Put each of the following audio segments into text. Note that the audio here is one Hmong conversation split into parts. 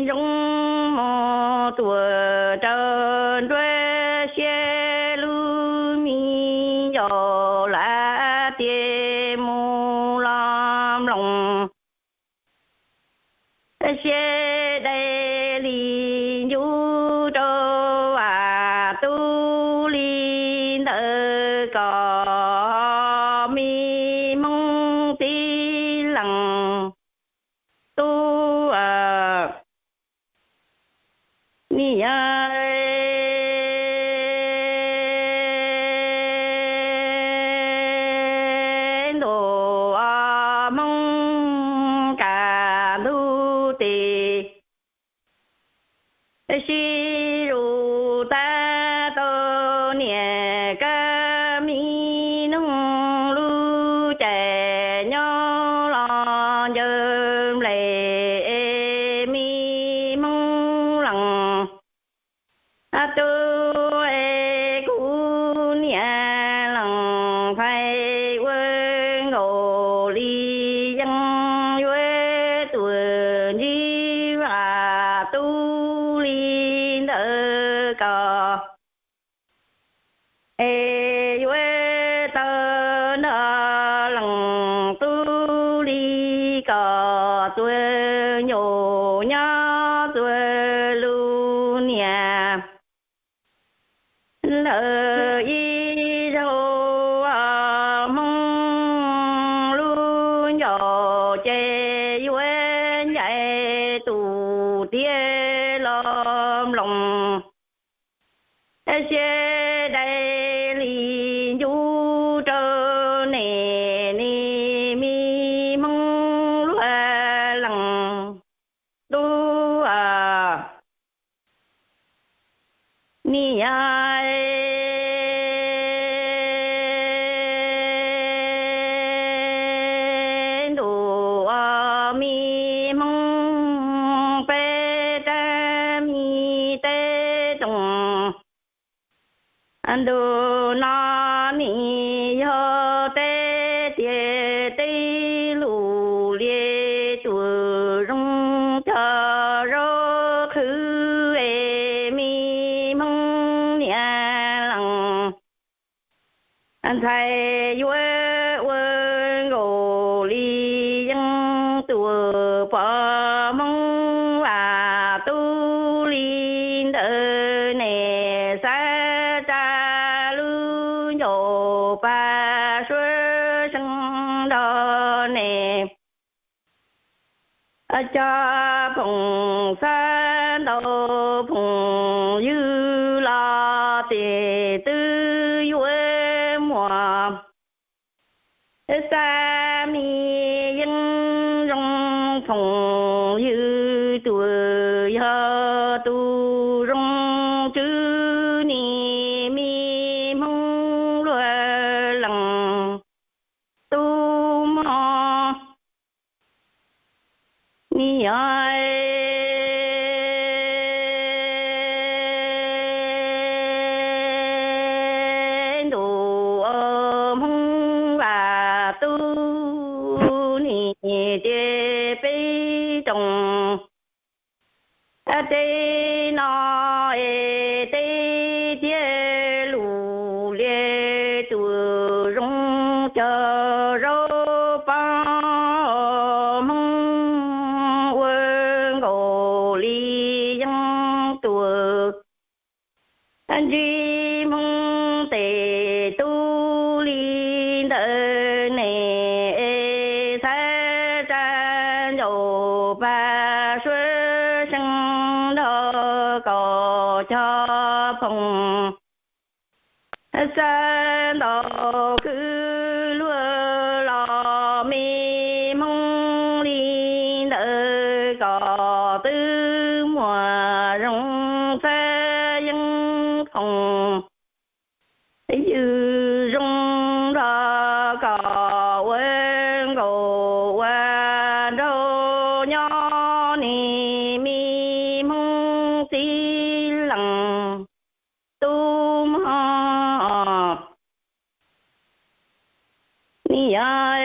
zoo mus tuaj rau nruab siab lub me ncaus lab tiag mus los mloog siab dai li ncu rau vam tub li ntawd kom me hmoob tib leeg tub niam ntuj hmoob kaj ntug tes sib zug tab tau niam kab me noog lub caij nyob los ncaws nples me hmoob leej tub kuv niam leej phais ua nkaus li yeej yuav tuaj ntsib vam tub li ntawd kom es yuav tau nrog leej tub li kom txuas ncaus nyob txuas lub niam lawm ib zaug hmoob lub ncaus ces yuav ncaim tus tiag los mloog siab dai li ncu rau niam, niam me hmoob luag leej tub niam ntuj me hmoob peb rab me teb toom ntuj no nim yog teb tiag teb lug li tuam zoo cog zaub qhwv es me hmoob niam leej ntxhais yuav ua nkaus li yeej tuam pom hmoob vam tub li ntawd ne, xav tsa lub ncaus pab suav seej nrog ne. Cov phooj xab ntau phooj ywg los tes twb yuav muaj xab me yeej zoo phooj ywg tuam yog tus zoo tswv nim me hmoob luag leej tub mog niam ntuj hmoob vam tub niam tiag peb toom teb no es teb tiag lug li tuam zoo cog zaub pab hmoob ua nkaus li yeej tuam ntsib hmoob tes tub li ntawd ne, es xav tsa ncaus pab suav seej nrog kom cov phooj xab ntau kwv luag los me hmoob li ntawd kom twb muaj zoo xab yeeb phooj ywg zoo nrog kom ua nkaus ua nraug nyob ne, me hmoob tib leeg tub mog niam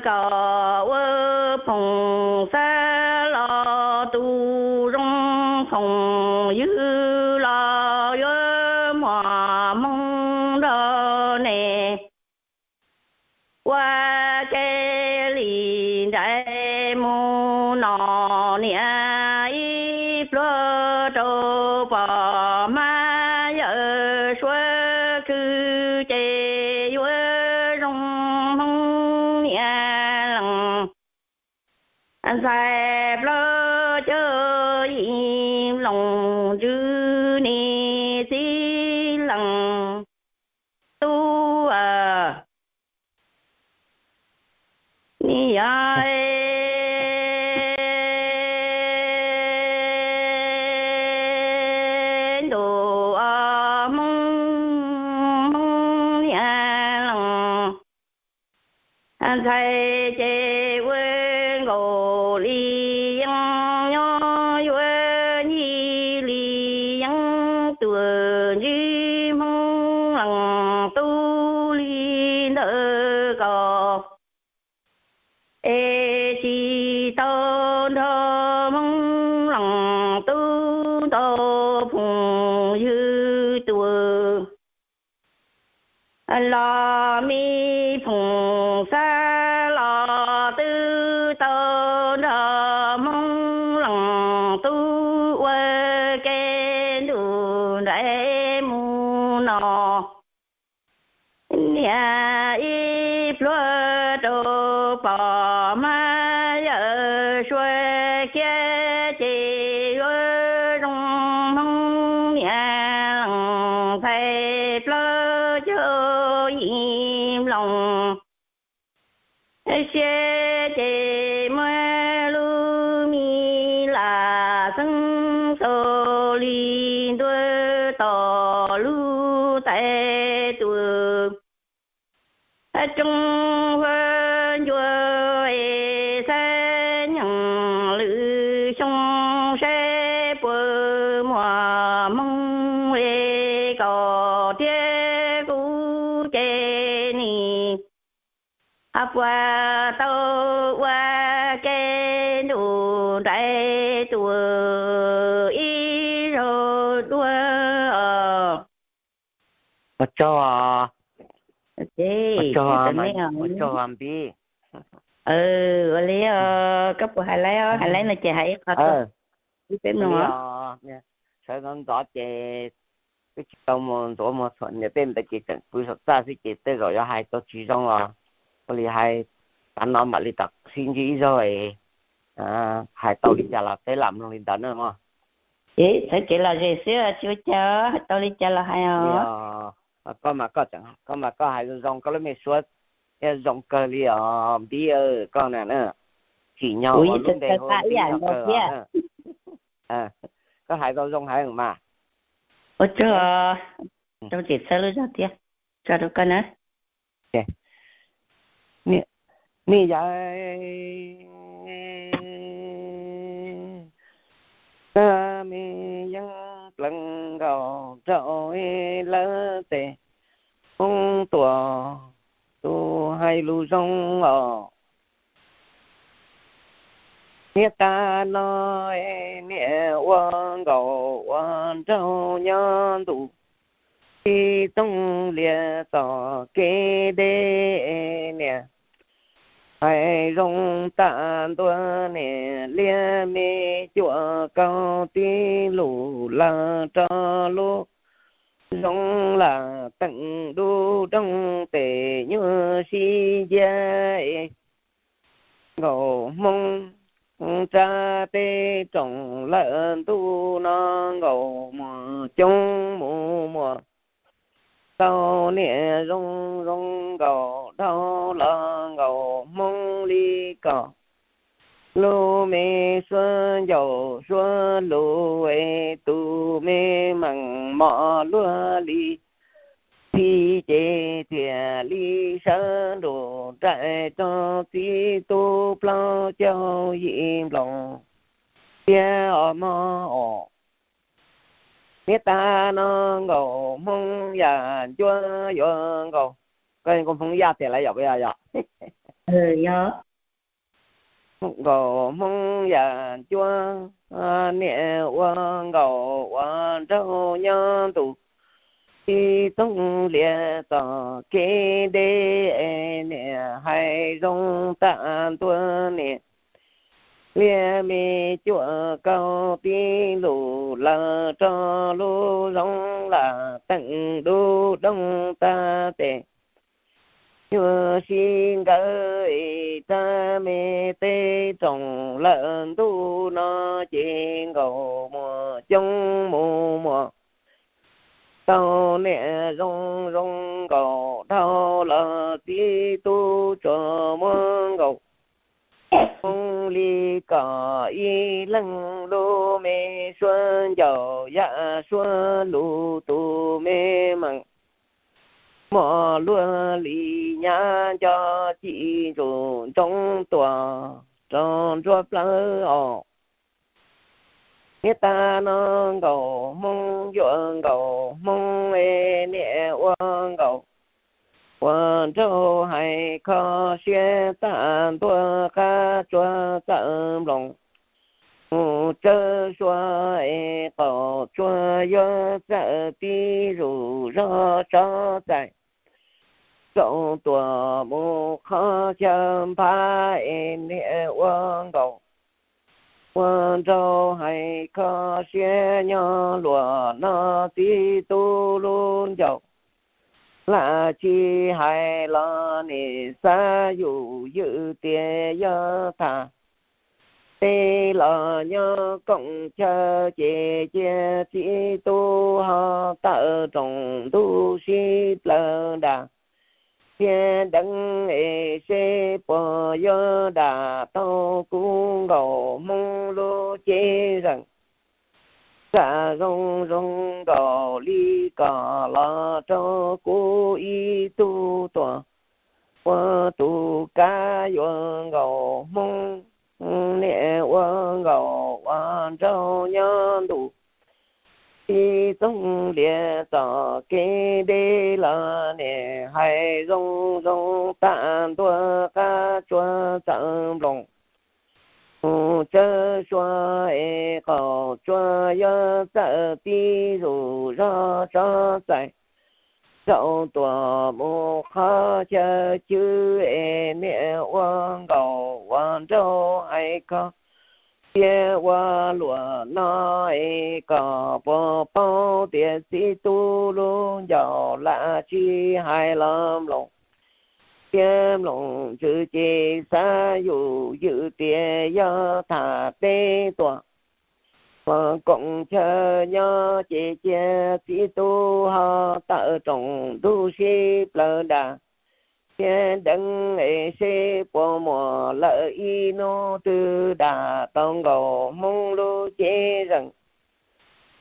kom ua phoom xab los tus zoo phoom ywg los yuav muab hmoov nrog ne. Ua ke li nraim mus no niam ib pluag rau pom hmab yawm suav khwv ces yuav zoo hmoov niam lees ntxhais plaub caug yim loos ntsws nis txiv lees tub nis yog ntuj hmoov hmoov niam lees ntxhais ces ua nkaus li yeej nyob yuav ncig li yeej tuam ntsib hmoov lees tub li ntawd ko es tsis tau nrog hmoov lees tub ntau phoom ywg tuam los me phoom xab los twb tau nrog hmoov lees tub ua ke ntuj nraim mus no niam ib pluag rau pom hmab yawm suav khiav ces yuav zoo hmoov niam lees ntxhais plaub caug yim loos siab ces muab lub me lam xeeb xaus li ntuj tos lub tais tuam roob huab ncua es xab nyeem lwm xyoo saib puas muaj hmoov es kom thiab kuv ces nim puas tau ua ke ntuj nraim tuam ib zaug dua. Ua tsaug, ua tsaug, ua tsaug Npib. Ua li, koj puas hais laib os? Hais laib no ces hais ib qho tuaj ib peb mloog. Sawv ntxov ntxov ces twb tsis tau mus ntxuav muag txhuam niam tej ntawd ces tseem pw saum txaj xwb ces tej zaum yuav hais tau tsis zoo os. Ua li hais, tav no mam li rov sib ntsib ib zaug, hais tau li cas los peb lam mloog li ntawd na mog. Txhawv kev lom zem xwb tsis ua cas, hais tau li cas los hais os. Koj mas koj tseem, koj mas koj hais zoo zoo, koj lub me suab thiab zoo kawg li os Npib, koj na, tsim nyog ua lub npe hu Npib no kawg. Koj hais tau zoo heev mas. Ua tsaug, rau tseem txhawb lub zog thiab, tso rau koj na. Me yawg, koj me yeej pleev nkaus rau lawv tes, hoob tuam tus hais lus zoo os. Niam tas no niam ua nkaus ua nraug nyob ntu tib tooj lias tom kev deb niam. Hais zoo tas ntua niam liab me cuam kaus tib lus lawm rau lub zoo lam teem dub doog tes nyuaj sib nciab es nkaus hmoob tsa peb roos lawm ntuj no nkaus muag coob mus muag tau niam zoo zoo nkaus dhau los nkaus hmoob li kom lub me suab ncaus suab lus es tus me meem mos luag li txhij ces thiaj li sawv nrug nraim rau txiv tub plaub caug yim nploos thiab os mog os. Niam tas no nkaus hmoob yaj ncuab yuav nkaus, koj nkaus hmoob yaj tiag lawm yom, yog yom. Yog nkaus Hmoob yam cuab, niam ua nkaus ua nraug nyob ntu tib txoog lias txom kev deb, niam hais zoo tag ntua niam liab me cuam kaus tib lus lawm rau lub zoo lam teem dub doog tag tes nyuag sib nkawd es rab me teb roos lawm ntuj no ces nkaus muam coob mus muam tau niam zoo zoo nkaus dhau los txiv tub tsuas muab nkaus Hmoob li kom ib leeg lub me suab ncaus yam suab lus tus me meem mos luag li nyab nco cim ntsuj ntsoov tuam rau nruab plawv os. Niam tag no nkaus Hmoob yuav nkaus Hmoob es niam ua nkaus ua nraug hais kho siab tag ntua qab tsuas txawm nploos mus tsawb sua es qaum tsuas yuav txawm tib zus zog tso txais zaum tuam mus qhov chaw nphav es niam ua nkaus ua nraug hais kho siab nyob luam no txiv tub lub ncaus lam tsis hais los nim xav yus ywm tias yog tham teb los nyob koom chaw ces cia txiv tub ho tawm roos ntuj sib plaws dam thiab deev es seb puas yuav dam tau kuv nkaus Hmoob lub cev zeem. Zam zoo zoo nkaus li kom los rau kuv ib tug tuam ua tus kab yuav nkaus Hmoob niam ua nkaus ua nraug nyob ntu tib txoog lias txom kev deb los niam hais zoo zoo tag ntua qab tsuas txawm nploos mus tsawb sua es qaum tsuas yuav txawm tib zus zog tso txais zaum tuam mus qhov chaw cwb es niam ua nkaus ua nraug hais kho siab ua luam no es kom puas paub tias txiv tub lub ncaus lam tsis hais los mloog thiab mloog ntsws ces xav yus ywm tias yog tham teb tuam los koom chaw nyob ces cia txiv tub ho tawm roos ntuj sib plaws dam thiab deev es seb puas muaj lawm ib hnub twg dam tau nkaus Hmoob lub cev zeem.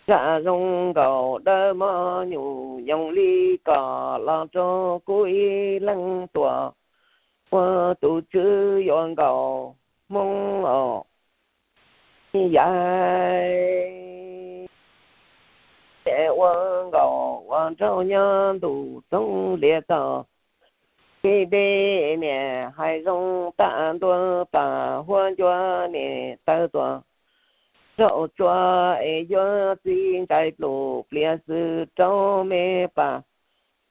Zam zoo nkaus dawb mog nyuj nyoos li kom los rau kuv ib leeg tuam ua tus tswv yuav nkaus Hmoob os. Yam ua nkaus ua nraug nyob ntu txoog lias txom kev deb niam hais zoo tag ntua pas huab ncua niam taw tuam zaum tsua es yuav txiv ntsais plum pliav xwm rau me pas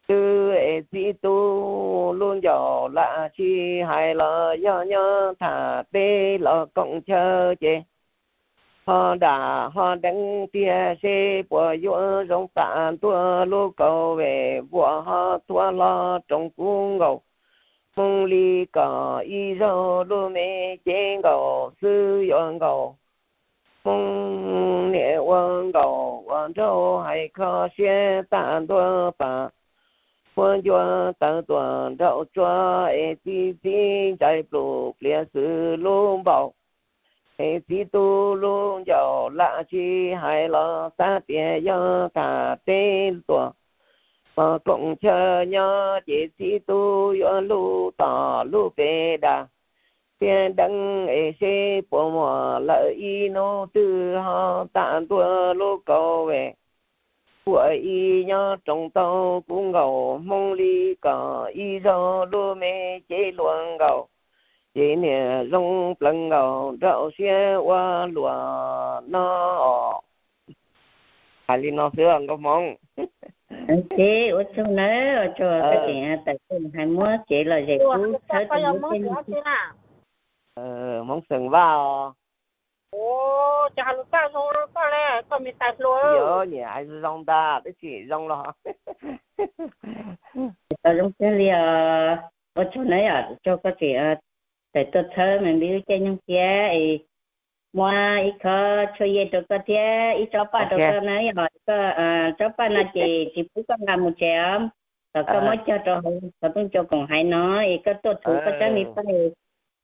twb es txiv tub lub ncaus lam tsis hais los yog nyob tham teb los koom chaw ces ho dam ho deev tiag seb puas yuav zoo tag ntua lub kaus ves vuas ho thuav hlo roos kuv nkaus Hmoob li kom ib zaug lub me cev nkaus xwb yuav nkaus Hmoob niam ua nkaus ua nraug hais kho siab tag ntua pas huab ncua taw tuam nraum tsua es txiv txiv ntsais plum pliav xwm lub npaum es txiv tub lub ncaus lam tsis hais los xav tias yog tham teb tuam los koom chaw nyob ces txiv tub yuav lub tom lub pes dam thiab deev es seb puas muaj lawm ib hnub twg ho tag ntua lub kaus ves ua ib nyob roos tau kuv nkaus Hmoob li kom ib zaug lub me cev luag nkaus ces niam zoo plawv nkaus nrau siab ua luam no os. Hais li no xwb nkauj hmoob. Ua tsaug nawb, ua tsaug koj tseem tawm tuaj hais muab kev lom zem pub tshawb rau peb. Hmoob xeem Vaj os. Yog niam hais zoo ntag, tab sis zoo los tau zoo kawg li os. Ua tsaug nawb, ua tsaug koj tseem tawm tuaj tshawb me npib lub caij nyoog thiab es muab ib khob tshuaj yej rau koj thiab ib tsob paj rau koj na, yog koj tsob paj no ces tsis pub koj nqa mus tsev os, kom koj muab cog rau hauv qhov rooj cau koom haiv no es koj tuaj thuv koj tsob me paj,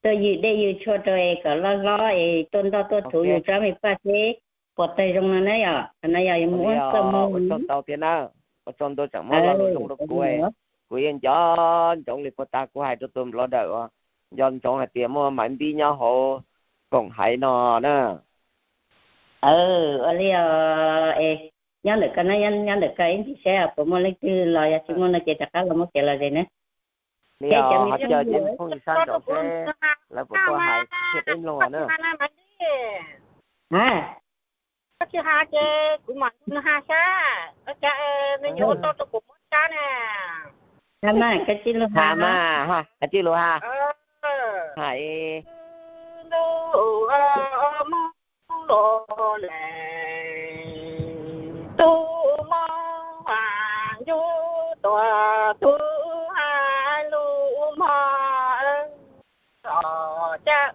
tuaj ywg dej ywg tshuaj rau es kom loj hlob es tuaj ntoj tuaj thuv yus tsob me paj seb puas tawg zoo no na yom. Qhov no yog yuav mus ua koj mus. Ua tsaug ntau thiab na, ua tsaug ntua tseem muab lo lus zoo rau kuv. Kuv yeej nco ntsoov li puag ta kuv hais rau tus nplo dawm uas nco ntsoov hais tias muaj maiv npib nyob hauv koom haiv no na. Ua li os, es nyob ntawm koj na, nyob ntawm koj ib ntsis saib puas muaj leej twg los, yog tsis muaj no ces rov qab los muab kev lom zem na. Li os, ho caw cov phooj ywg sab nraud seb lawv puas tuaj hais thiab peb mloog na. Koj tsis hais ces kuv mam nug nws hais saib, cas nws yuav ua tau rau kuv mob sab na. Hais mas, koj txij lus hais mas, hais txij lus hais. Hais, ntuj, mob los lawm, ntuj mob, ntuj tuaj, ntuj hais lus mob, cas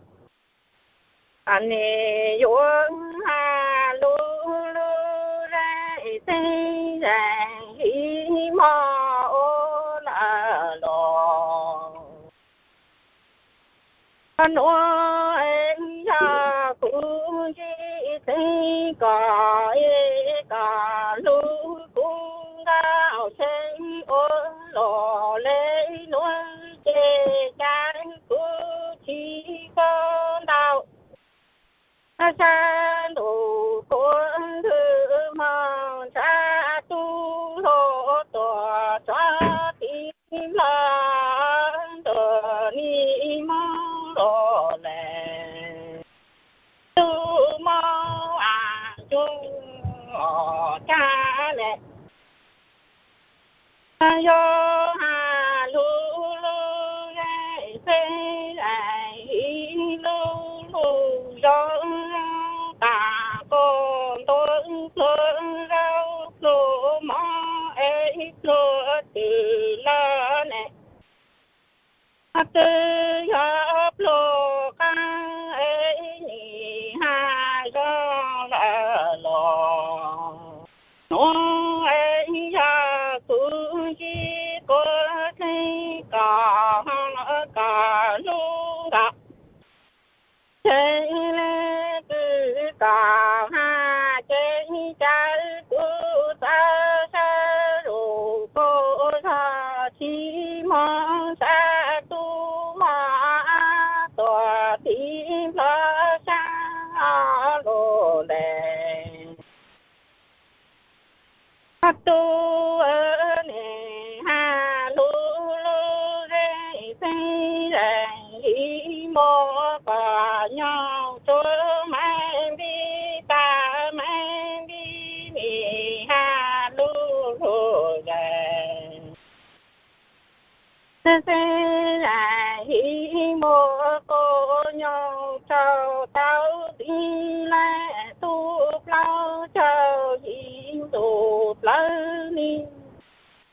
nws yuav hais lus lus zeej xeeb zeej hib mob ua lawm los. Nuav es yog kuv ntsib xeeb kom es kom lug kuv nkauj xeeb ua los le nuav ces cas kuv tsis koj ntau. Sab ntuj kuv ntwg moog ntshav tub hluas tuaj tso tiv los ntuj nim mob los lawm. Tub mob a tub, cas le yog hais lus lus zeej xeeb zeej hib lus lus zoo zoo tas koj ntuav pluag zaub pluag mob es pluag twg lawm ne. Twb yog pluag qaab es nim hais zoo lawm los. Nuav es yog kuv ntsib kuv txheeb kom kom lug nkaus. Txheeb le kws kom hais ces cas kuv txawv sab zus kuv zog tsis moog sab tub mob tuaj tiv nplog sab lug ntes. Tub nim hais lus lus zeej xeeb zeej hib mob kom nyob tsuav Maiv Npib tag Maiv Npib nim hais lus lus zeej xeeb zeej hib mob kom nyob rau tau tib leeg tug plaub caug yim ntus plawv ni.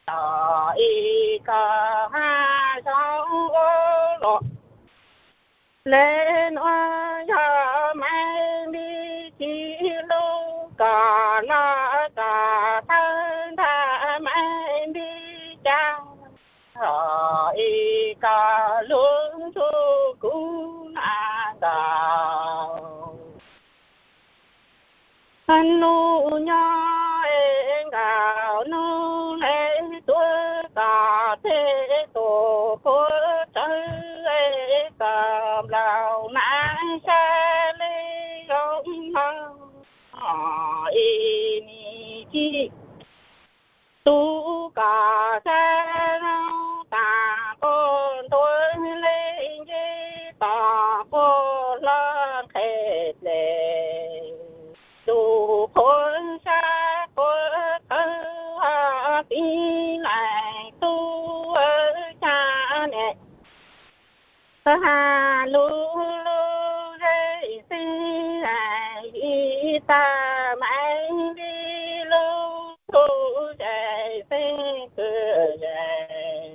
Txog ib koj hais zoo ua luaj le nuav yog Maiv Npib tsis lug kom los kom thawj ntag Maiv Npib cas. Txog ib koj lug nrug kuv na nkaus. Nub nyob es nkaus nub le tuav kom tej tus puab tsawv es kom nplaum na sab le zoo no. Ib nim txij tub kom sab zoo tas koj ntuav le nce tom puag hlob nqhis dlej, tus qhua sab qhua qawg txiv laim tub ua cas ne, ha lub lub zej xeeb li tag Maiv Npib lub lub zej xeeb kws zej.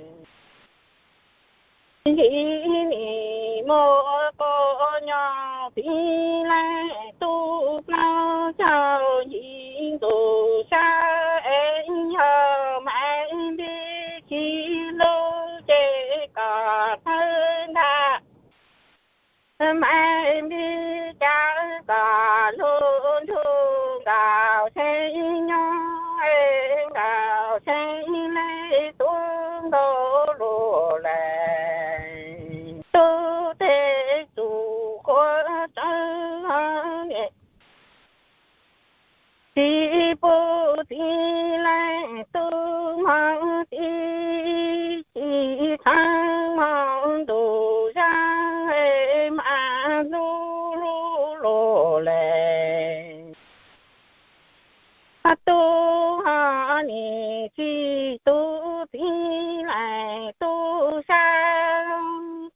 Ntsib nim muaj quas nyob txiv laim tub plaub caug yim ntus sab es yog Maiv Npib tsis hlub ces kom thawb ntag. Maiv Npib cas kom lub ntuj nkaus seeb nyob es nkaus seeb le tub nkaus lus lawm. Tub tej tus quas tsawv tsis pub txiv laim tub hmoov txiv, tsis txheeb hmoov ntuj zag es mam hlub lub lus lawm. Tub ho nim tsis tu txiv laim tub sab,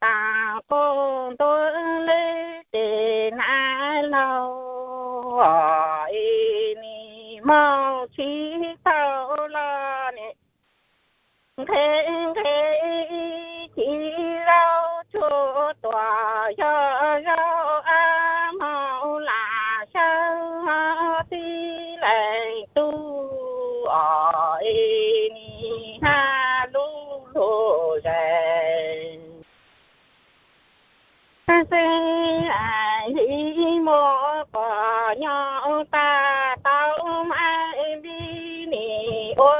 tas quas ntua leb tes hnav laug, es nim moog tsis tau los nim nqhe nqhe txiv zaub tsuag tuam yog zaub ab moog lam sawv txiv laim tub os, es nim hnav lub lug zais. Xeeb li muaj quas nyob tag tau Maiv Npib nim ua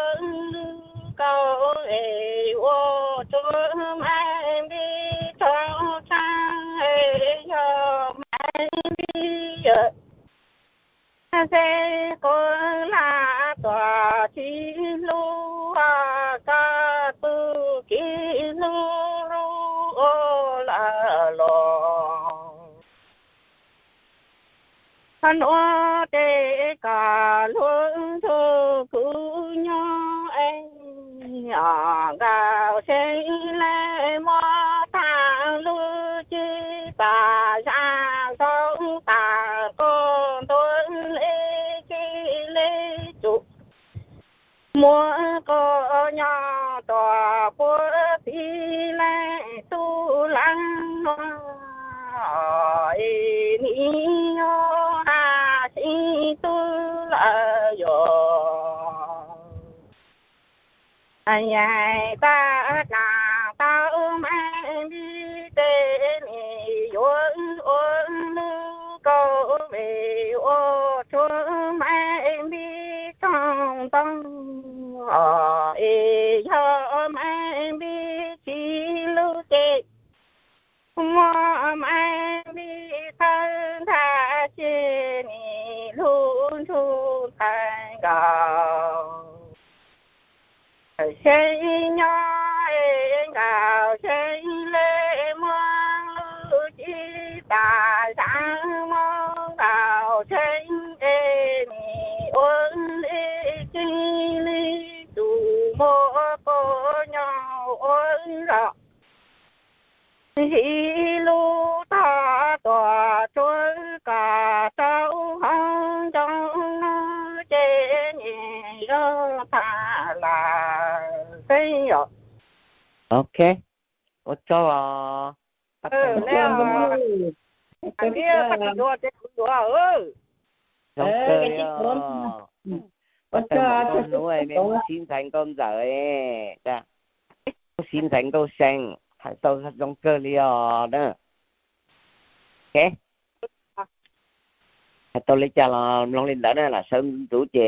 lub kauj es ua rua Maiv Npib rau tsaab es yog Maiv Npib yawm xeeb quas lam tuam tsis hlub koj tug kiv hlub lub ua lawm los. Nuav tes kom lub ntuj kuv nyob es nkaus seeb le muab tag lub cib pam zag zoo tas quas ntua le cib le tsum muab quas nyob tuam puab txiv laim tub laab nuav es nim yuav has sib tub lawm yuav yaim tag dlaag tau Maiv Npib tes nim yuav ua lub kauj vem ua rua Maiv Npib tsoog ntoo es yog Maiv Npib tsis lub ces muab Maiv Npib thawb ntag ces nim lub ntuj ntxhais nkaus seeb nyob es nkaus seeb le muab lub cib pam zag muab nkaus seeb es nim ua le cib le tsum muab quas nyob ua zog. Zib lub tog tuam tsuav kom rau hauv ncoo nuav ces nim zoo tag lawm xwb yom. Ok, ua tsaug os. Zoo kawg li os. Ua tsaug ntau hnub es mej sib ntxhais nkauj ntxawm, sib ntxhais nkauj see, hais tau zoo kawg li os na. Ok, hais tau li cas los mloog li ntawd na, lam sawv ntxuv ces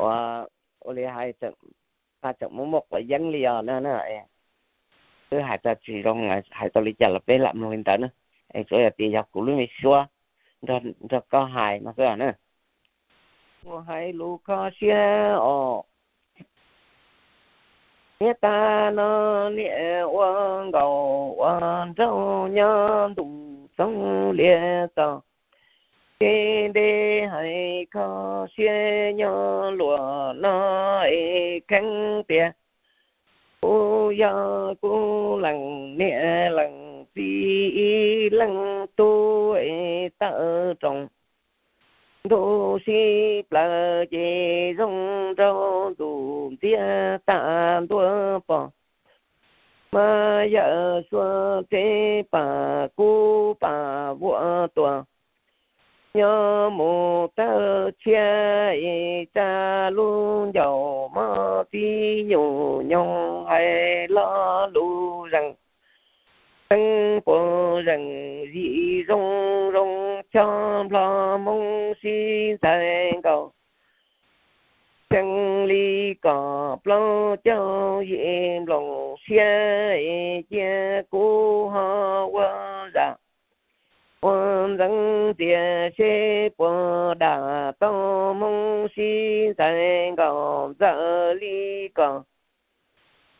ua li hais tseem muaj muaj quav yeeb li os na. Twb hais tau tsis zoo, hais tau li cas los peb lam mloog li ntawd na. Es tsuas yog tias yog kuv lub me suab nrog koj hais no xwb os na. Kuv hais lus kho siab os. Niaj tag no niam ua nkauj ua nraug nyob ntuj txoov liab txog, ces ntev hais kho siab nyob luag no es kheev tias kuv yog kuv leej niam leej txiv ib leej tub es tawm roos ntuj sib plaws ces zoo nraug ntxuj ntxiag tag ntua pom mas yawm suav tsev pam kub pam vuam tuam nyob mus tawg tshiab es tsa lub ncauj mog txib nyuj nyoog hais lo lus zees xeeb puas zeem yim zoo zoo chob nplog hmoob sib ntxhais nkaus xeeb li kom plaub caug yim nploos siab es cia kuv ho ua zam ua ntxeev ntxias seb puas dam tau hmoob sib ntxhais nkaus ntxawm li kom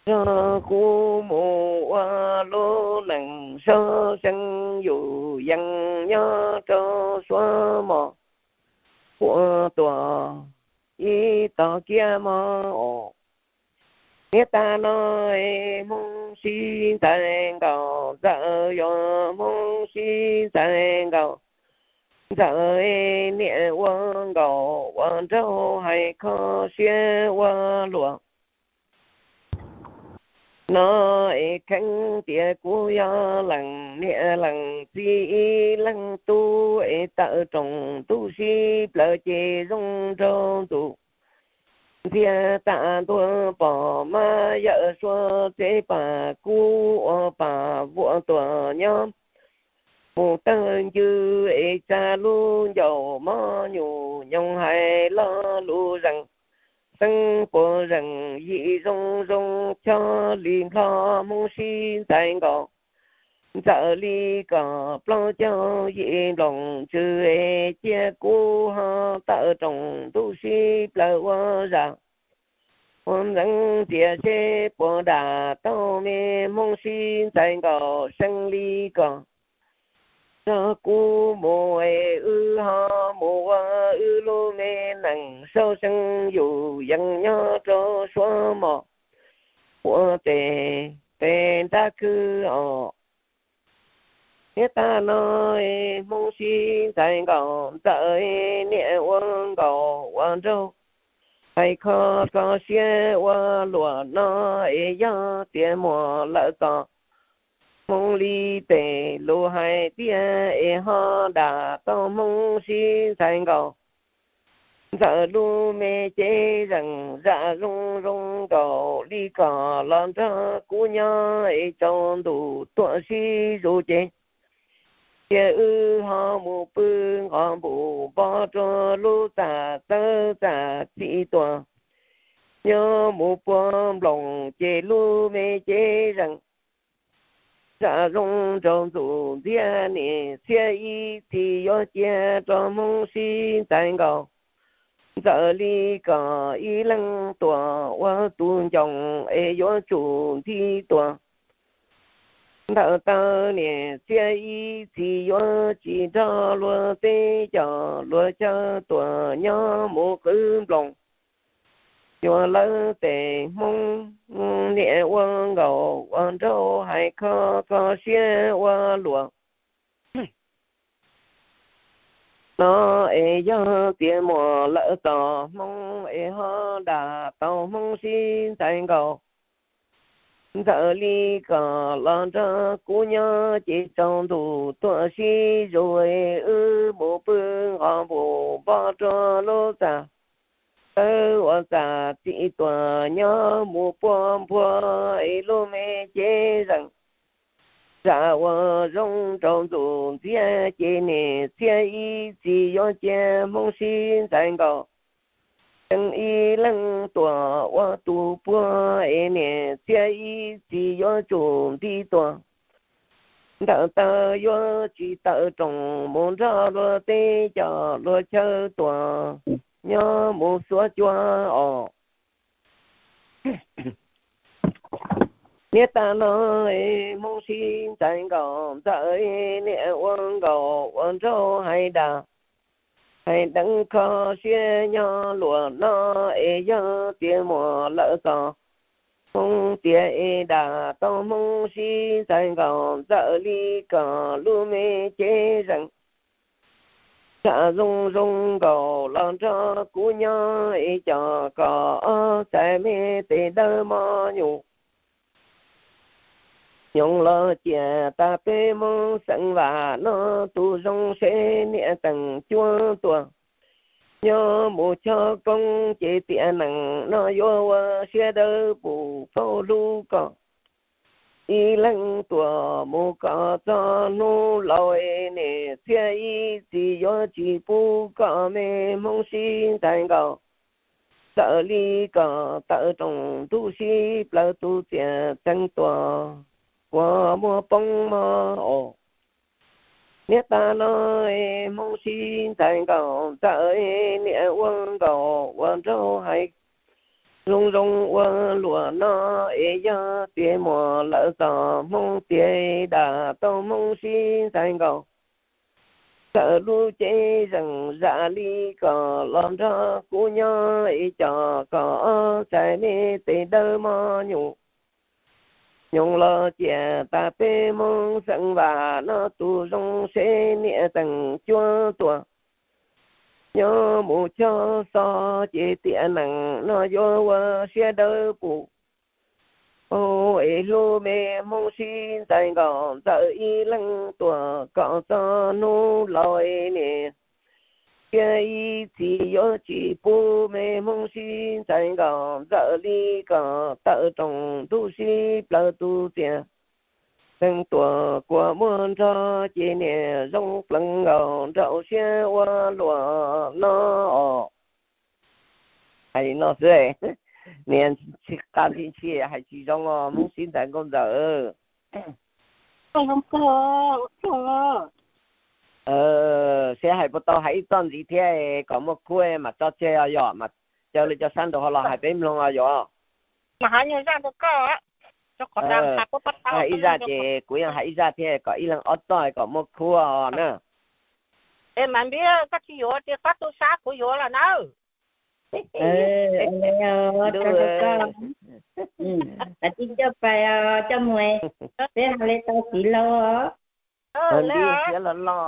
zog kuv mus ua lub neej sab seeb yus yees nyob rau suav mos puas tuam ib tog kiab mog os. Niaj tag no hmoob sib ntxhais nkaus ntxawm yog hmoob sib ntxhais nkaus ntxawm niam ua nkauj ua nraug hais kho siab ua luag no es kheev tias kuv yog leej niam leej txiv ib leej tub es tawm roos ntuj sib plaws ces zoo nraug ntxuj ntxiag tag ntua pom mas yawm suav tsev pam kub ua pam vuam tuam nyob mus tawg ncw es tsa lub ncauj mog nyuj nyoog hais lo lus zees xeeb puas zeem yim zoo zoo chob li nplog hmoob sib ntxhais nkaus ntxawm li kom plaub caug yim nploos tsw es cia kuv ho tawm roos ntuj sib plaws ua zam ua ntxeev ntxias seb puas dam tau me hmoob sib ntxhais nkaus seeb li kom zog kuv mus es wb ho mus ua wb lub me neej sab seeb yus yees nyob rau suav mos puas tes pes nrab khwb os. Niaj tag no hmoob sib ntxhais nkaus ntxawm niam ua nkauj ua nraug hais kho kho siab ua luag no es yog tias muaj lawm txog hmoob li tes lus hais tiag es ho dam tau hmoob sib ntxhais nkaus ntxawm lub me cev zeem zam zoo zoo nkaus li kom los nrog kuv nyob es tsaus ntuj tuaj sib zus ces cia wb ho mus pw nqos npum npo rau lub txaj txawb txaj txim tuam nyob mus puag nploos ces lub me cev zeem zam zoo nraug ntxuj ntxiag niam txiab ib txhis yuav cia rau hmoob sib ntxhais nkaus ntxawm li kom ib leeg tuam ua tus ncoos es yuav tsum nti tuam ntawm taw niam txiab ib txhis yuav tsis nrog luag teb coj luag chaw tuam nyob mus qwb nploos yuav lawv tes hmoob niam ua nkauj ua nraug hais kho kho siab ua luag no es yog tias muaj lawm txog hmoob es ho dam tau hmoob sib ntxhais nkaus ntxawm li kom los nrog kuv nyob ces tsaus ntuj tuaj sib zus es wb mus pw nqos npum npo rau lub txaj txawb ua txaj txim tuam nyob mus puag npua es lub me cev zeem zam ua zoo nraug ntxuj ntxiag ces niam txiab ib txhis yuav cia hmoob sib ntxhais nkaus seeb ib leeg tuam ua tus puag es niam txiab ib txhis yuav tsum nti tuam ntawm taw yuav tsis tawm roos mus nrog luag teb coj luag chaw tuam nyob mus xuav cua os. Niaj tag no es Hmoob sib ntxais Nkauj Ntxawm, niam ua nkauj ua nraug hais dag, hais deev kho siab nyob luag no es yog tias muaj lawm txoj Hmoob tiag es dag tau Hmoob sib ntxais Nkauj Ntxawm li kom lub me cev zeeg. Txhaj zoo zoo nkaus los nrog kuv nyob es coj koj ob txhais me tes dawb mog nyuj. Nyoos los ciaj tas peb Hmoob xeem Vaj no tus zoo seb niam teem cuab tuaj. Nyob mus chob koob ces tiam neej no yuav ua siab dawb pus phauj hlub koj. Ib leeg tuaj mus kom txog hnub laus es niam txiag ib txhis yuav tsis pub koj me Hmoob sib ntxais Nkauj Ntxawm li kom tawm rooj ntuj sib plaws tus txiaj txeev tuaj kua muag poob mog os. Niaj tag no es Hmoob sib ntxais Nkauj Ntxawm, niam ua nkauj ua nraug hais zoo zoo ua luag no es yog tias muaj lawm txoj Hmoob tiag dag tau Hmoob sib ntxais Nkauj Ntxawm lub cev zeeg zam li kom los nrog kuv nyob es coj koj ob txhais me tes dawb mog nyuj. Nyoos los ciaj tas peb Hmoob xeem Vaj no tus zoo seb niam teem cuab tuaj. Nyob mus chob xov ces tiam neej no yuav ua siab dawb pus phauj es hlub me Hmoob sib ntxais Nkauj Ntxawm ib leeg tuaj kom txog hnub laus es niam txiag ib txhis yuav tsis pub me Hmoob sib ntxais Nkauj Ntxawm li kom tawm rooj ntuj sib plaws tus txiaj txeev tuaj kua muag nrog ces niam zoo plees nkaus nraum siab ua luag no os. Hais li no xwb, niam tsis qab ntxhi ntxhi hais tsis zoo os Hmoob sib ntxais Nkauj Ntxawm. Seb hais puas tau hais ib txoj ntxiv thiab kom muaj khub mam tso tseg os yom, mas caw li cov sab nraud ho los hais peb mloog os yom. Hais ib zaj ces kuv yeej hais ib zaj thiab kom ib leeg ob txoj kom muaj khub os na. Ua li os, coj pais os coj mus, peb hais li tau txiv laus os. Nti siab loj loj.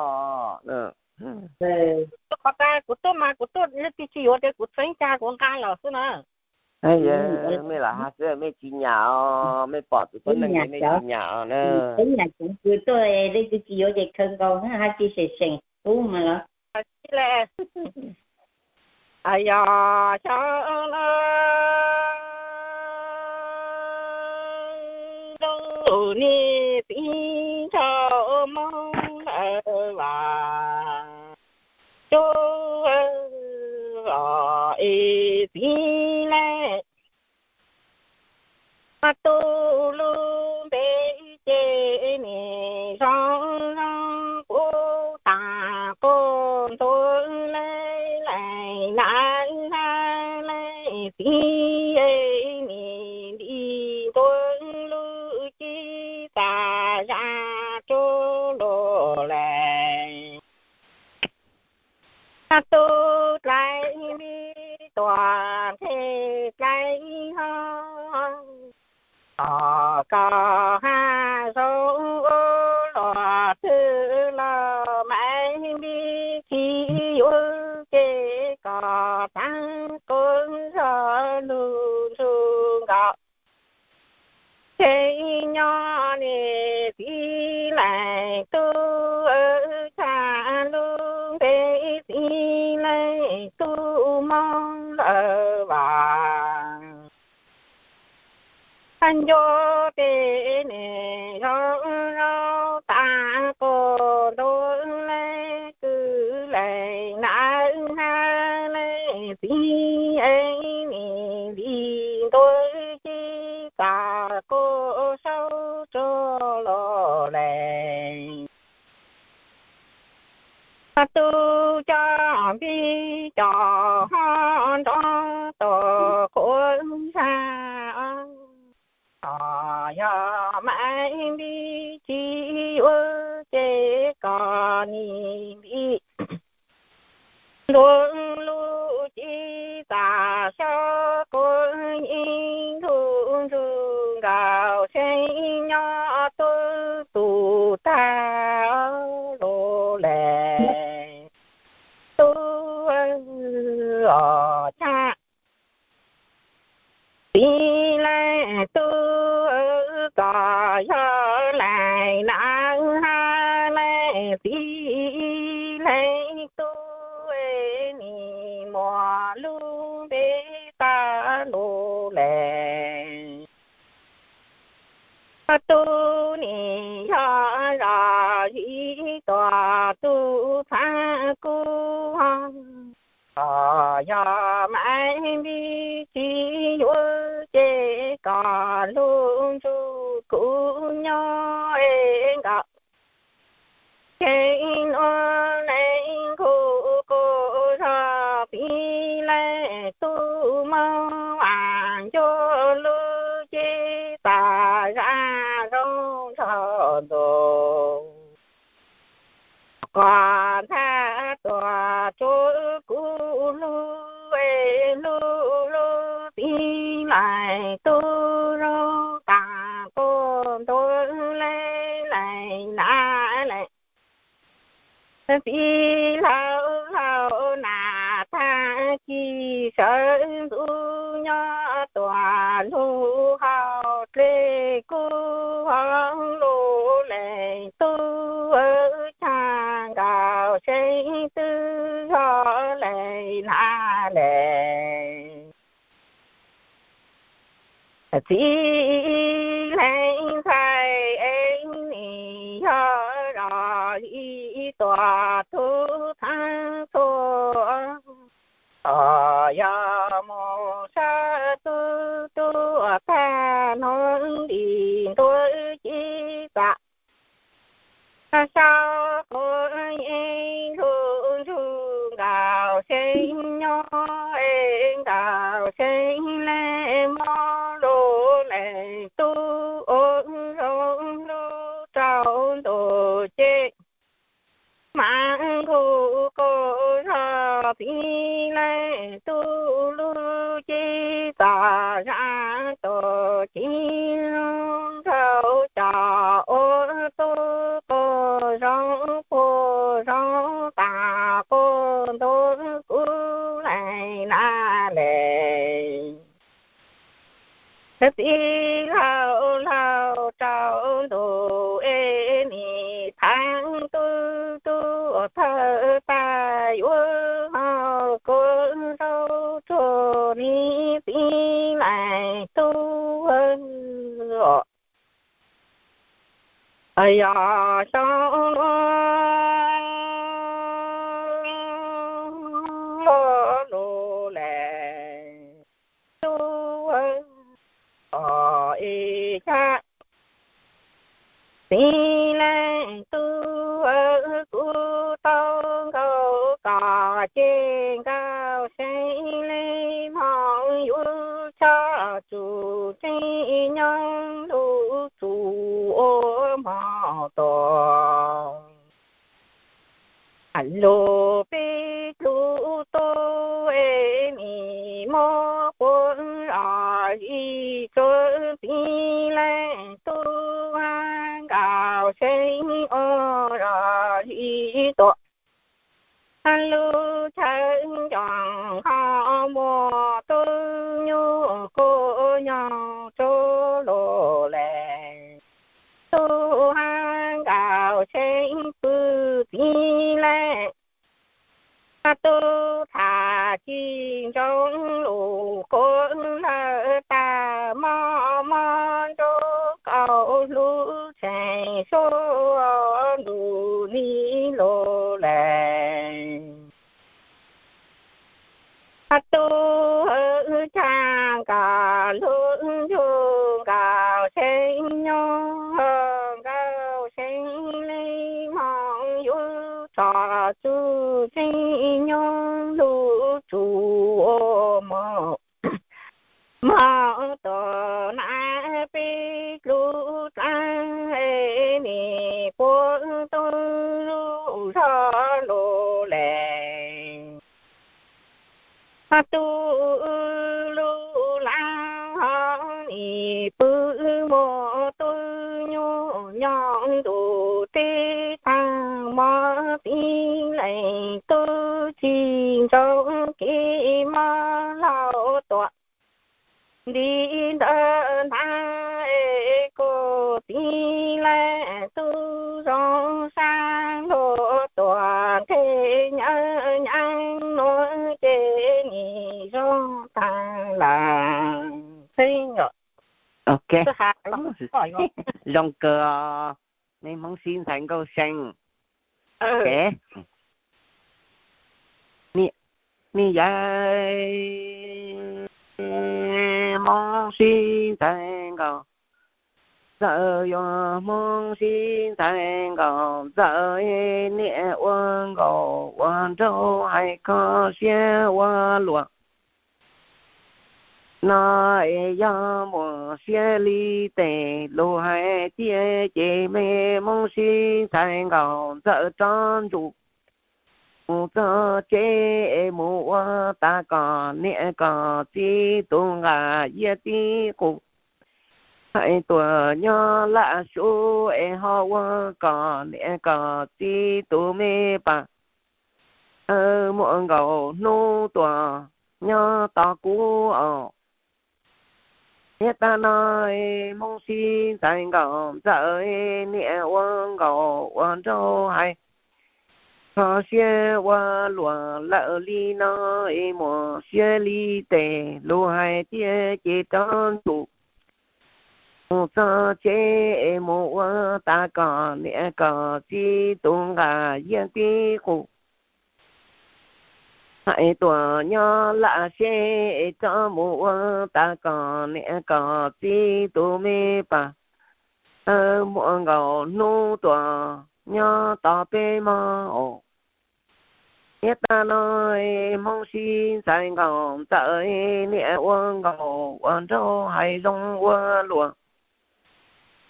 Qhov tas kuv tuaj mas kuv tuaj leej twg tsis yuav ces kuv txeeb cag kuv nqa los xwb na. Mej lam hais xwb mej tsis nyam os, mej pom tus tuab neeg ces mej tsis nyam os na. Peb nyam cov kws tuaj leej twg tsis yuav ces khaws nkaus hais tsis seem seem pub mas los. Yog xyov no zoo niam txiv nrog Hmoob lawm vas, tub os es txiv lawm. Mas tu lub npe ces nim zoo zoo kuv tas quas ntuag lawm, lawm na, lawm txiv nim nti ntuag lub cib tas zaj rau luag lawm. Tub dlaim npib tuam nqhis dlaim hov, kom koj haj zoo ua luag twg los Maiv Npib tsis yuav ces koj txav quas zog lug ntsug nkaus. Ces nyob niam txiv leej tub, txhaj lub npe txiv leej tub Hmoob lawm vas. Nco tes nim zoo zoo tas quas ntuag lawm, kwv leej nam hab leej txiv, nim nti ntuag cib tas quas saub rau luag lawm. Tub coj npib coj hov nrov tom quas zag, yog yuav ces kom nim nti ntuav lub cib txaj xyob quav yeeb lug ntsuj nkaus seeb nyob tuab tug tag lug lawm. Tub os, txhaj txiv leej tub, kom yog leej nam hab leej txiv leej tub, nim muaj lub npe tag lug lawm. Tub nim yog zos Zib Tuam tug txhab kub, yog Maiv Npib txiv yuav ces kom lug ntsug kuv nyob es nkaus. Ces nuav leej kuj kuj zog txiv leej tub, mob vaam ncuab lub cib txaj zaj zoo nraug ntuj. Quas ntxhab tuam tsuav kuv hlub, hlub hlub txiv leej tub zoo taag quas ntuav leej leej nam leej. Txiv laug laug nam tag kis sawv ntxuv nyob tuam lug hauv dlej kub hov lug leej tub, caag nkaus seeb twb zog leej nam leej. Txiv leej ntxhais es nim yog zos Zib Tuam tug txhab txhua, yog moog sab tub tub tag nuav lim ntuav cib txaj sab quav yeeb lug ntsug nkaus seeb nyob es nkaus seeb leej mob lug leej tub ua zoo lug rau ntuj ces Maam nkuj kuj zog txiv leej tub lub cib txaj zaj tuam cib zoo nraug coj ua tub quas zoo puag zoo taag quas ntuav kuv leej nam leej. Txiv laug laug rau ntuj es nim thaam tub tub thawj tag yuav hov kuv zoo tsuag nim txiv leej tub. Yog xyoo nuav lug lug lawm tub, es ca txiv leej tub, kuv tau nkaus kom ces nkaus seeb leej moog yuav txhob tsum tseeb nyob lug tsum ua moog tuag. Lug peb lug tub es nim muab quas zog Zib tsuav txiv leej tub nkaus seeb ua zog Zib Tuam lub chaw ncoog ho muaj tub nyuj kuj nyoog tsuag lug lawm. Tub hab nkaus seeb pw txiv leej tub tham ci ntsoov lug quas lawm tag mob mob ntsuab kaus lub tseem suab ntuj nim lug lawm. Tub hawv caag nkaus lug ntsug nkaus seeb nyob, nkaus seeb leej moog yuav tso txug tseeb nyob lug tsum ua moog Mog tuaj na peb dlub dlaab, nim puab tub lug zog lug le. Tub lug laab hov nim pw muaj tub nyuj nyob ntuj teb taag, mob txiv leej tub tsis ntsoov kev mob laug tuaj. Nti ntawd ntag, kuv txiv leej tub zoo sab luag tuaj, nqe nyav nyav nuav ces nim zoo taag lawm. Zoo kawg, nej Hmoob sib ntxhais Nkauj See. Ni yog Hmoob sib ntxhais Nkauj Ntxawm, yog Hmoob sib ntxhais Nkauj Ntxawm, niam ua nkaus ua nraug hais kho siab ua luam. No es yog muaj siab li tes lug hais tiag ces me Hmoob sib ntxhais Nkauj Ntxawm rov ntsum mus txog tsev es mus ua tas kom niam kom txiv tus nqaj yias tib qus. Hais tuaj nyob laj sub es ho ua kom niam kom txiv tus me pas muaj nkaus hnub tuaj nyob tos kuv os. Niam tag no Hmoob sib ntxhais Nkauj Ntxawm, niam ua nkaus ua nraug hais kho siab ua luam lawm li no es muaj siab li tes lug hais tiag ces rov ntsum mus txog tsev es mus ua tas kom niam kom txiv tus nqaj yias tib qus. Hais tuaj nyob laj seb es rov mus ua tas kom niam kom txiv tus me pas muaj nkaus hnub tuaj nyob tos peb mog os. Niam tag no Hmoob sib ntxhais Nkauj Ntxawm, niam ua nkaus ua nraug hais zoo ua luam.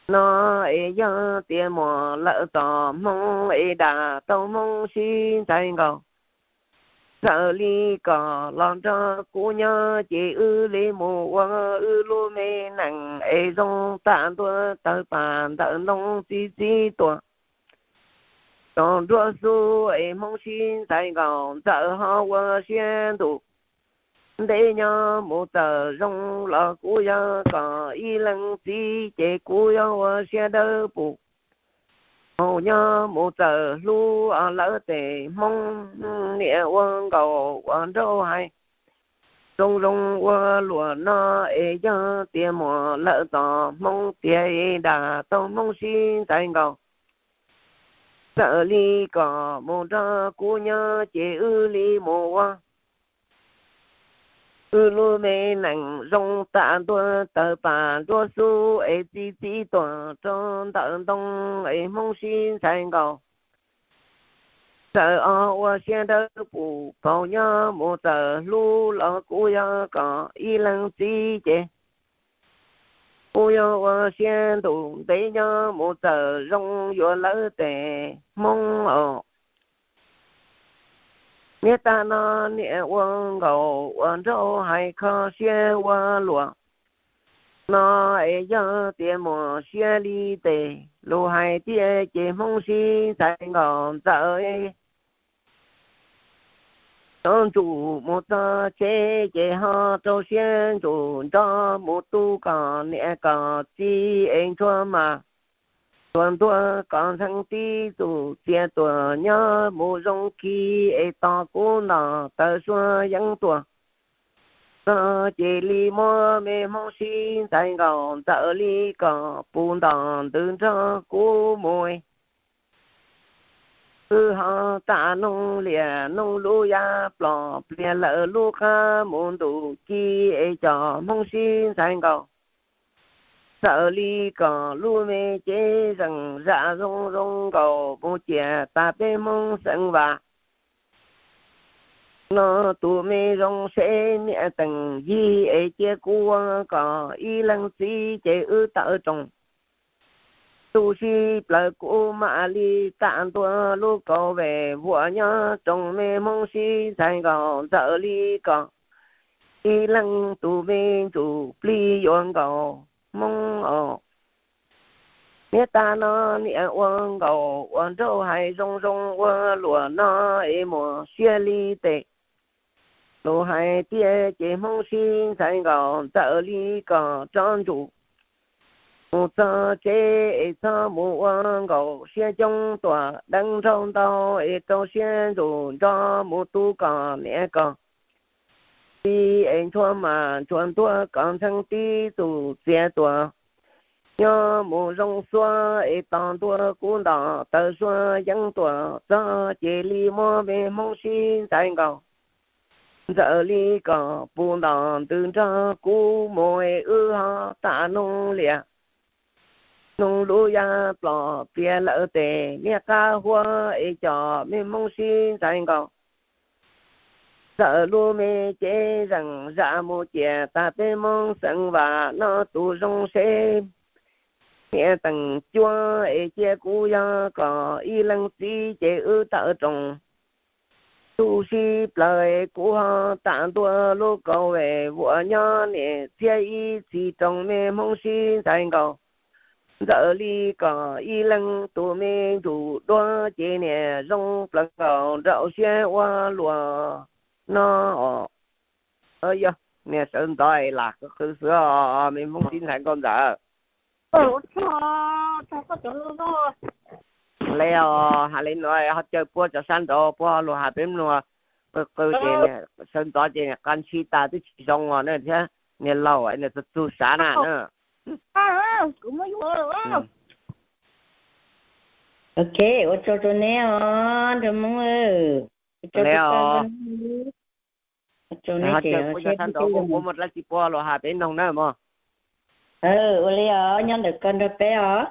No es yog tias muaj lawm txoj hmoo es dag tau Hmoob sib ntxhais Nkauj Ntxawm li kom los nrog kuv nyob ces wb li mus ua wb lub me neej es zoo tag ntua tawg pam ntawm ntoo txi txiv tuaj rau nruab xub es Hmoob sib ntxhais Nkauj Ntxawm ho ua siab ntuj ntev nyob mus txawm zoo los kuv yog kom ib leeg txiv ces kuv yuav ua siab dawb pum. Haus nyob mus txawm hlub lawv tes Hmoob, niam ua nkaus ua nraug hais zoo zoo ua luam no es yog tias muaj lawm txoj hmoo tiag es dag tau Hmoob sib ntxhais Nkauj Ntxawm li kom mus nrog kuv nyob ces wb li mus ua wb lub me neej zoo tag ntua tawg pam nruab xub es txi txiv tuaj rau ntawm ntoo es Hmoob sib ntxhais Nkauj Ntxawm ho ua siab dawb pum. Haus nyob mus txawm hlub los kuv yog kom ib leeg txiv ces kuv yuav ua siab ntuj ntev nyob mus txawm zoo yuav lawv tes Hmoob os. Niam tag no niam ua nkaus ua nraug hais kho siab ua luam no es yog tias muaj siab li tes lus hais tiag ces Hmoob sib ntxhais Nkauj Ntxawm rov ntsum mus txog tsev ces ho rau siab ntsum nrov mus tu kom niam kom txiv es ntsuag mas tuaj ntuag kom ntxhee tib txuj txiav tuaj nyob mus zoo khi es tos kuv nto taws suab yeeb tuaj txog ces li muab me Hmoob sib ntxhais Nkauj Ntxawm li kom puv nto ntws nrog kuv mus. Wb ho tam noog liam noog lub yav plos pliag lawm lub qab mus ntuj ci es cov Hmoob sib ntxhais Nkauj Ntxawm li kom lub me cev zeem zam zoo zoo nkaus mus ciam tas peb Hmoob xeev Vam No tus me zoo seb niam teem yig es cia kuv ua kom ib leeg txiv ces wb tawm roos. Tu sib plaws kuv mam li tam ntua lub kaus vem vuam nyob roos me hmoob sib ntxhais nkaus ntxawm li kom ib leeg tus me ntsuj plig yuav nkaus hmoob os. Niam tas no niam ua nkaus ua nraug hais zoo zoo ua luam no es muaj siab li tes. Lus hais tiag ces hmoob sib ntxhais nkaus ntxawm li kom tsob ntsuj. Mus txog tsev es txhob mus ua nkaus siab coob tuam deev nraug ntau es rau siab ntsuj nrog mus tu kom niam kom txiv es ntshua mas ntshua ntuag kom ntxheev tib txuj txiav tuam. Nyob mus zoo xuab es tos ntua kub nto taws suab yeeb tuam txog ces li muab me hmoob sib ntxhais nkaus ntxawm li kom puv nto ntws nrog kuv mus es wb ho tam noog liam. Noog lub yaj plom piav lawm tes niag qab huab es cov me hmoob sib ntxhais nkaus ntxawm lub me cev zeem zam mus ciam tag peb hmoob xeev vam no tus zoo seb niam teem cuab es cia kuv yog kom ib leeg txiv ces wb tawm roos. Tu sib plaws es kuv ho tam ntua lub kaus vem vuam nyob niam txiag ib txhis roos me hmoob sib ntxhais nkaus ntxawm li kom ib leeg tus me ntsuj duab ces niam zoo plaws nkaus nraum siab ua luam no os. Yog niag sawv ntxov es lam qw xwb os, me hmoob sib ntxhais nkauj ntxawm. Le os, hais li no ho caw puab cov sab nraud puab ho lug hais peb mloog, qw qw ces sawv ntxov ces niag qab ntshis tas twb tsis zoo os na thiab, niag laus niag txug txug sav na na. Ok, ua tsaug rau neb os nraug Hmoob. Ua tsaug rau koj, ua tsaug neb ces ho caw puab cov sab nraud puab muaj dab tsi puab lug hais peb mloog na mog. Ua li os, nyob ntawm koj nrog peb os.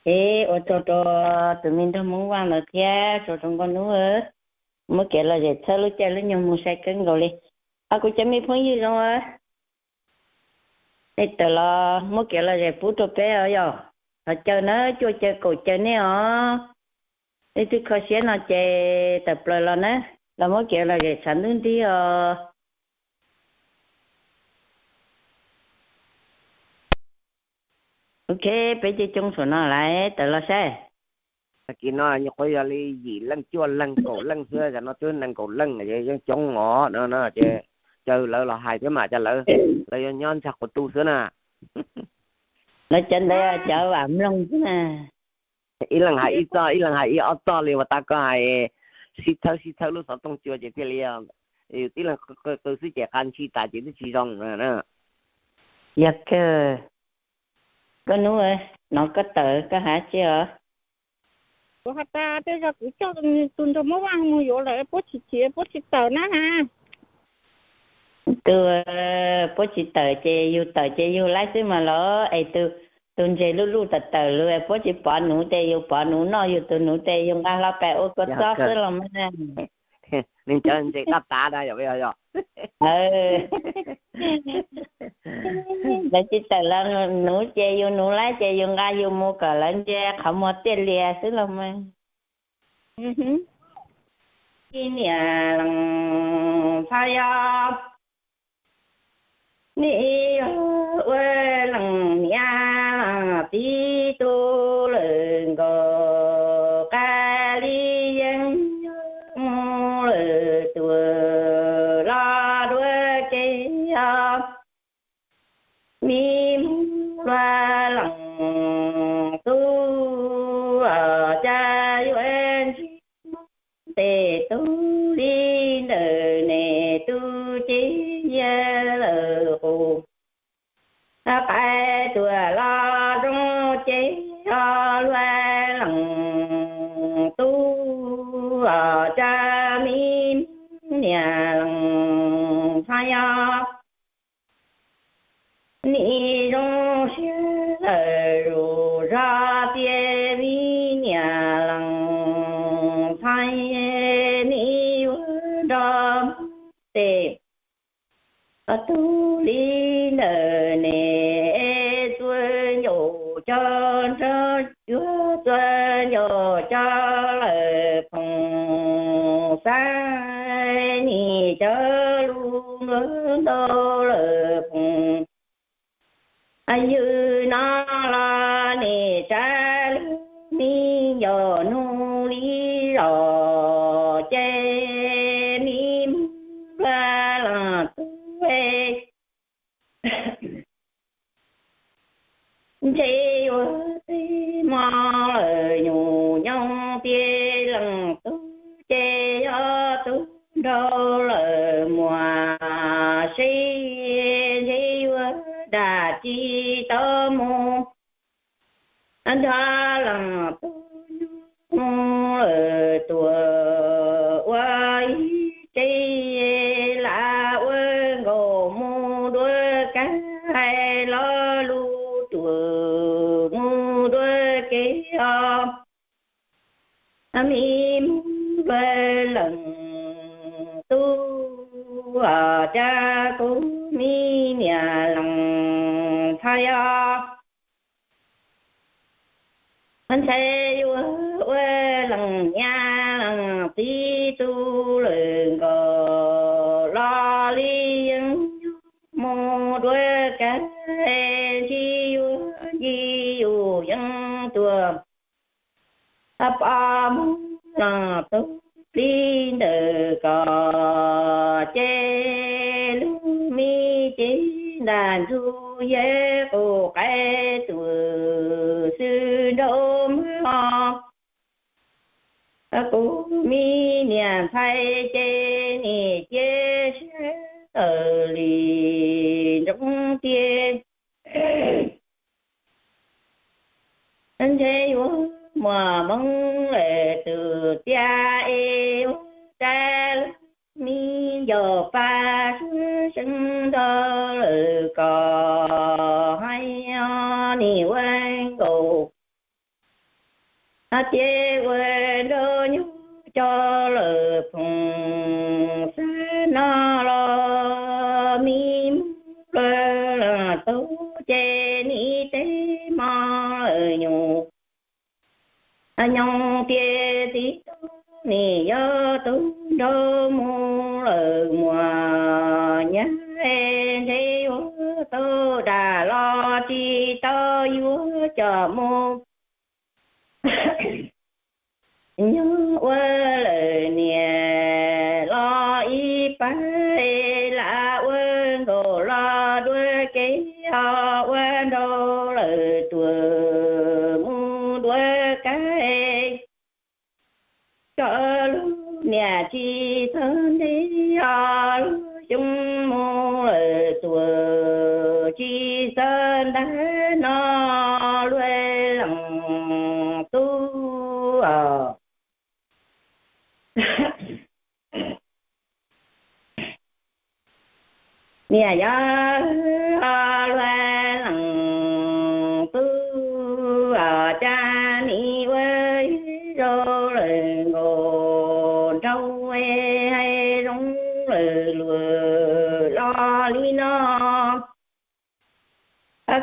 Es ua tsaug rau tus me nraug Hmoob Vaj ntawd thiab tsaug rau nkauj hnub. Muab kev lom zem txhawb lub caij lub nyoog mus sai kawg nkaus li. Ho kuv cov me phooj ywg zoo, nej tawm los muab kev lom zem pub rau peb os yog. Thov caw na, cuaj caw kaum caw nej os. Leej twg kho siab no ces tawm plaws los na, los muab kev lom zem tshav ntuj nrig os. Ok, peb coob coob saum no lawm, tawm los saib. Tag kis no nyuam qhuav yog li yim leej cuaj leej kaum leej xwb, tam no twb nees nkaum leej, yeej coob os no ces caw lawv los hais thiab mas cas lawv, lawv yuav nyob ntshai quas tu xwb na. Lawv cov ntawd cov vam mloog xwb na. Ib leeg hais ib txoj, ib leeg hais ib ob txoj li uas tas koj hais, sib txhawb sib txhawb lub xov tooj cua ces thiaj li, yus tib leeg qw qw xwb ces qab ntshis tas ces twb tsis zoo na. Yog kawg. Koj hnub, hnov koj tawm koj hais tsi os? Kuv has tas tej zaum kuv coj tus nraug Hmoob Vaj mus yuav lawm puab tsis chim puab tsis tawm na. Tus puab tsis tawm ces yus tawm ces yus laib xwb mas los es tus, tus ntses luj luj tawm tawm lug puab tsis pov nuv ces yus pov nuv noj yus tus nuv ces yus nqa hlo pais ua kua txob xwb los mas. Neeg cov ntses qab tav na yog yog. Lawv tsis tawm los nuv ces yus nuv laib ces yus nqa yus mus kom lawv ntsia qhov muag tiaj lias xwb los mas. Ib niam leej txhaj yog, nim yog ua leej niam txiv tu lawm nkaus qab li yeej mus lawm tuaj los dua kev yog. Mi mus lua leej tub, cas yuav ntsib tes tub li ntawm nej tub cev yawg lawm qus. Qaib tuaj los zoo ces yog lua leej tub, cas mi niam leej txhaj yog. Nim zoo siab lawm zus zog tias mi niam leej txhaj tes tug li ntawm ne, txua ncaus cov nrog yuav txua ncaus cov lawm phoom xab nim cov lug nruab ntau lawm phoom. Yws no los nim tsav lug mi ncaus nug li zos ces mi muab luag leej tub ntshe yuav teg mo lawm nyuam nyoog tias leej tub ces yog tub nraug lawm muam seb ntshe yuav dam tsi tau mus nrog leej tub nyoog lawm tuam ua ib tse lam ua nkaus mus dua kab hais lo lus tuam mus dua kev os. Mi muab luag leej tub os, cas kuv mi niam leej txhais os. Ntshai yuav ua leej nyab leej txiv tu lawm nkaus los li yeej mus dua kab ntshe yuav nci yus yeej tuag. Pab muab leej tub li ntawm ko ces lub mi ces ntam ntsug yawg qus qaib tuam xwb nraum mog. Kuv mi niam ntxhais ces nim cia siab tawm li ntsoov tias ntshe yuav muaj hmoov lawm tus tiag es ua rau lub mi ncaus pab seb seeb nrog lawm kom hais nim ua nkaus hais tias ua nraug nyuag cov lawm phoom xab no los mi muab luag leej tub ces nim teg mo lawm nyuam nyoog tias txiv tub nim yog tub nraug mus lawm muam nyab ntshe yuav tau dam los tsis tau yuav coj mus. Nyob ua lawm niam los ib pab lam ua nkaus los dua kev ho ua nraug lawm tuam mus dua kab cov lub niam tsis txawj ntse os, lub xyoo mus lawm tuam tsis txawj ntag no luag leej tub os. Niam yog luag leej tub os, cas nim ua zoo lawm nkaus nraug hais zoo lawm luag los li no.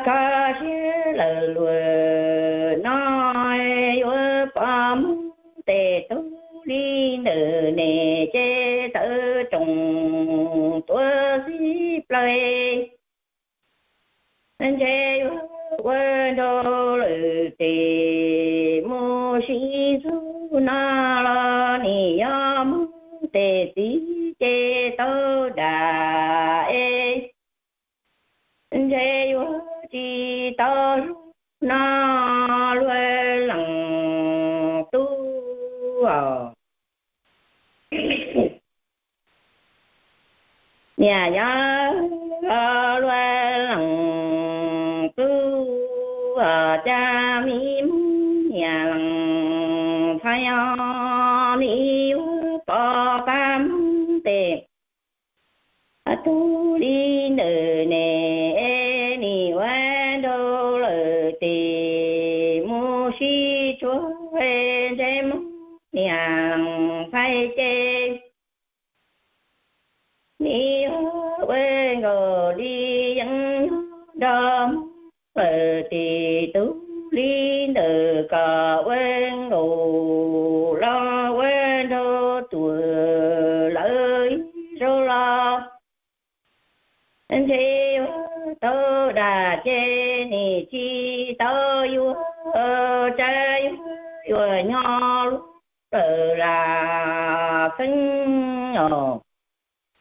Kho siab lawm luag no yuav pom mus tes tub li ntawm ne ces tawv roos tuav xib plaws ntshe yuav ua nraug lawm tes mus sib ntxub no los nim yog mus tes txiv ces tau dam es ntshe yuav tsis tau zoo no luag leej tub os. Niam yog luag leej tub os, cas mi muab niam leej txhais os, nim yuav pom qab mus tes tub li ntawm ne, nim ua nraug lawm tes mus sib tsuag ntshe muab niam leej txhais ces Nim yog ua nkaus li yeej nyob nrog Hmoob lawm, tim tug li ntawm koj ua nkaus los ua nraug tuag lawm ib zaug los ntshe yuav tau dag ces nim tsis tau yuav, tsam yuav yuav nyob lub lawm lam feeb os.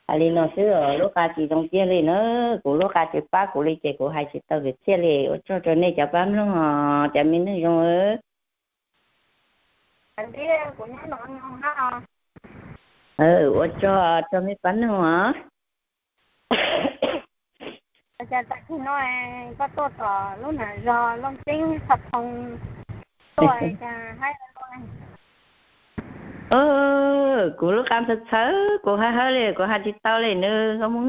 Hais li no xwb os, lub qa tsis zoo tiag li na. Kuv lub qa tsis pab kuv li ces kuv hais tsis tau lwm thiaj li. Ua tsaug rau nej cov pab mloog os cov me neeg zoo. Ua tsaug rau nej pab mloog os. Cas tag kis no koj tuaj tom lub nam zog Looj Ceeb Tha Phoo tuaj cas haib luaj? Kuv lub qa txhawv txhawv, kuv hais hawv li kuv hais tsis tau li nws koj mus